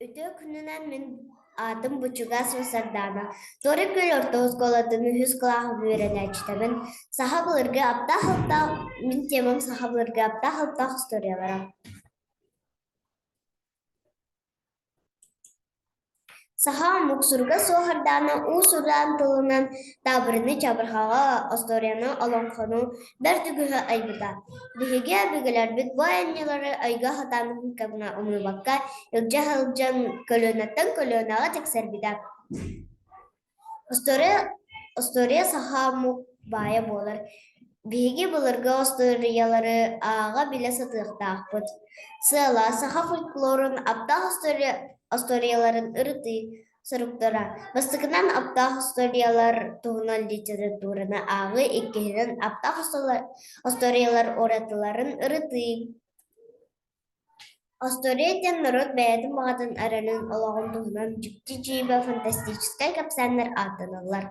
Үтүө күнүнэн мин аатым Бучугасова Сардаана. Туора Күөл орто оскуолатын үһүс кылааһын үөрэнээччитэбин. Саха былыргы аптаах алыптаах мин темам саха былыргы аптаах алыптаах историялара. Саха омук суруга суох ардаана уус-уран тылынан таабырыны, чабырҕаҕы, остуоруйаны, олоҥхону бэрт үгүһү айбыта. Биһиги өбүгэлэрбит бу айымньылары өйгө хатаан кэмҥэ умнубакка илдьэ сылдьан көлүөнэттэн көлүөнэҕэ тиксэрбитэ. Остуоруйа, остуоруйа саха омук баайа буолар. Биһиги былыргы остуоруйалары ааҕа-билэ сатыахтаахпыт. Сыала саха фольклорун аптаах остуоруйа остуоруйаларын ырытыы соруктара: бастакынан аптаах остуоруйалар туһунан литератураны ааҕыы, иккиһинэн аптаах остуоруйалар уратыларын ырытыы. Остуоруйа диэн норуот бэйэтин баҕатын эрэлин олоҕун туһунан дьикти-дьиибэ фантастическай кэпсээннэр ааттаналлар.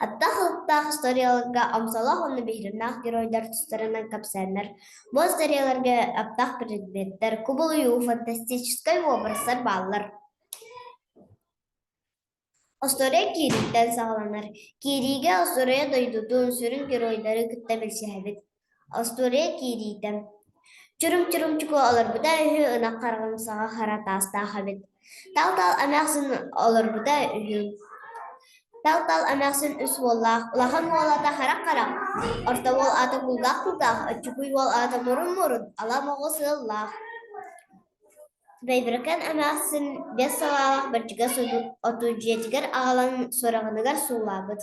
Аттаах-алыптаах историяларга омсолоох уонна биһирэмнээх геройдар тустарынан кэпсээннэр, бу историяларга аптаах предметтэр, кубулуйуу, фантастическай уобарастар бааллар. Остуоруйа киирииттэн саҕаланар. Киириигэ остуоруйа дойдутун, сүрүн геройдары кытта билсиһэбит. Остуоруйа киириитэ Чурум-чурумчуку олорбута үһү ынах хараҕын саҕа хара таастаах эбит. Тал-тал эмээхсин олорбута үһү. Тал-тал эмээхсин үс уоллаах, улахан уол аата Харах-Харах, орто уол аата Кулгаах-Кулгаах, оччугуй уол аата Мурун-Мурун, ала моҕус ыаллаах. Бэйбэрикээн эмээхсин биэс салаалаах бэрдьигэс оту дьиэтигэр аҕалан сураҕыныгар суулаабыт.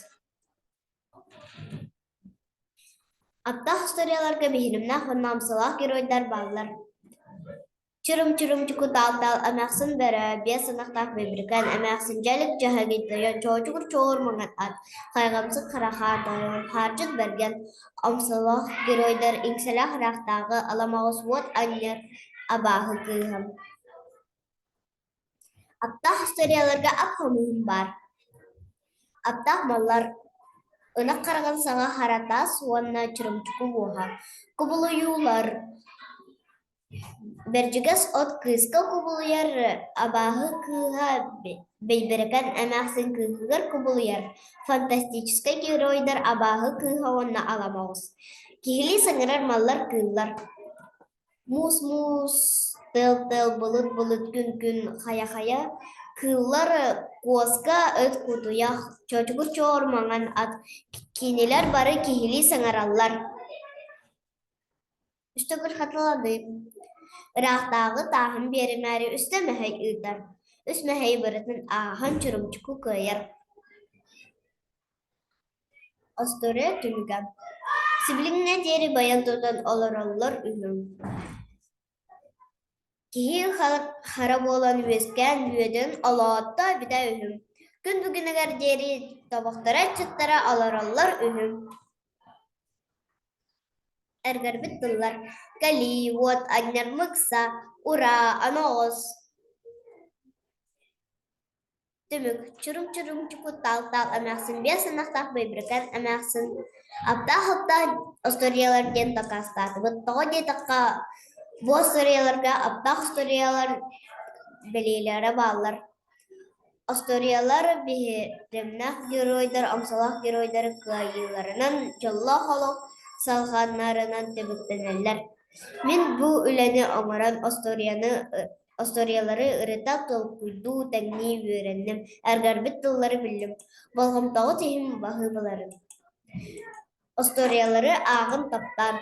Аптаах историяларга биһирэмнээх уонна амсалаах геройдар бааллар. Чырым-чырымчуку таал-таал эмээхсин бөрө, биэс ынахтаах Бэйбэрикээн эмээхсин дьэлик дьаһагый тойон, чоочугур чуор маҥан ат, хайҕамсык хара хаар тойон, хаардьыт бэргэн, омсолоох геройдар иҥсэлээх ыраахтааҕы аламаҕыс уот анньар абааһы кыыһа. Аптаах историяларга ап хомуһун баар. Аптаах маллар ынах хараҕын саҕа хара таас уонна чурумчуку уоһа, кубулуйуулар, Бэрдьигэс от кыыска кубулуйар, абааһы кыыһа Бэйбэрикээн эмээхсин кыыһыгар кубулуйар, фантастическай геройдар абааһы кыыһа уонна аламаҕус, киһилии саҥарар маллар кыыллар Муус-муус, тыал-тыал, былыт-былыт, күн-күн, хайа-хайа, кыыллар куоска, ыт, кутуйах, чочугур чоор маҥан ат, кинилэр бары киһилии саҥараллар Үстэ хатыланыы Ыраахтааҕы тааһын биэримээри үстэ мэһэй ыытар, үс мэһэйи барытын ааһан Чурумчуку кыайар Остуоруйа түмүгэ Сибилиҥҥэ диэри байан тутан олороллор үһү Киһи хара буолан үөскээн үөдэн олоотто эбитэ үһү Күн бүгүнүгэр диэри тобохторо ыччаттара олороллор үһү Эргэрбит тыллар: кэлии, уот, анньар, мыкса, ураа, аноҕос Түмүк Чурум-чурумчуку таал-таал эмээхсин биэс ынахтаах Бэйбэрикээн эмээхсин аптаах-аптаах остуоруйалар диэн дакаастаатыбыт. Тоҕо диэтэххэ, бу остуоруйаларга аптаах остуоруйалар бэлиэлэрэ бааллар. Остуоруйалар биһирэмнээх геройдар омсолоох геройдары кыайыыларынан, дьоллоох олох салҕанарынан түмүктэнэллэр. Мин бу үлэни оҥорон остуоруйаны остуоруйалары ырыта, толкуйдуу, тэҥнии үөрэнним, эргэрбит тыллары биллим, болҕомтоҕут иһин баһыыбаларын. Остуоруйалары ааҕын таптаан.